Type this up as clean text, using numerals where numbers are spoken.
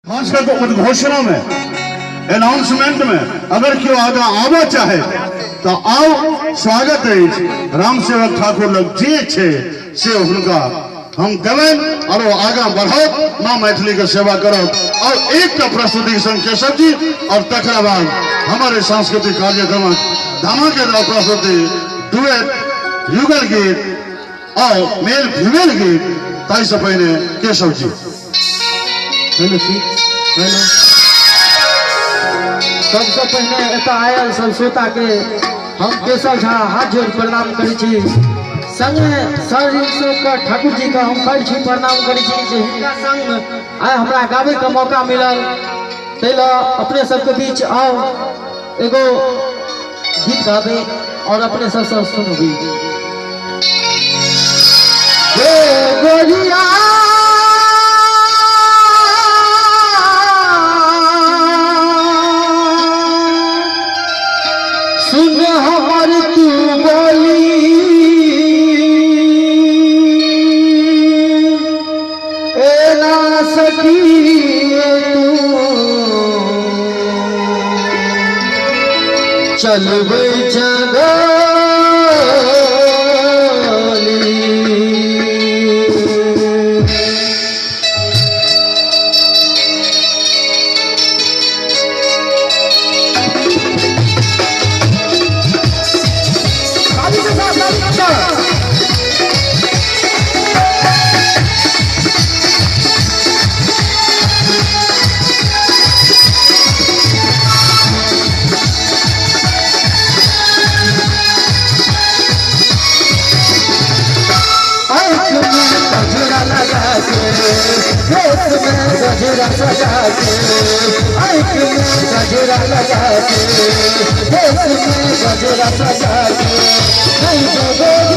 खास करके उद्घोषणा में, अनाउंसमेंट में अगर क्यों आगा आबऽ चाहे तो आओ, स्वागत अछि। रामसेवक ठाकुर लग जे छै से हुनका हम देबनि और ओ आगा बढ़त, माँ मैथिली के सेवा करत। और एकटा प्रस्तुति के संग केशव जी और तकरा बाद हमारे सांस्कृतिक कार्यक्रम धमाकेदार प्रस्तुति डुएट युगल गीत और मेल फीमेल गीत, ताहिसँ पहिने केशव जी। हेलो जी, हेलो। सबसे पहिने एतऽ आयल सब श्रोता के हम केशव झा हाथ जोड़ प्रणाम करै छी। संगे सर ठाकुर जी के हम पैर छी प्रणाम करै छी जे हिनका संग आइ हमरा गाबै के मौका मिलल। ताहि लए अपने सबके बीच आउ एगो गीत गाबे और अपने सबसे सुनबी। हे गोरिया सुन हमर तू बोली, एना सखी तू चलबै गजरा सजा के, आँख में गजरा लगा के, में गजरा सजा के, नहीं।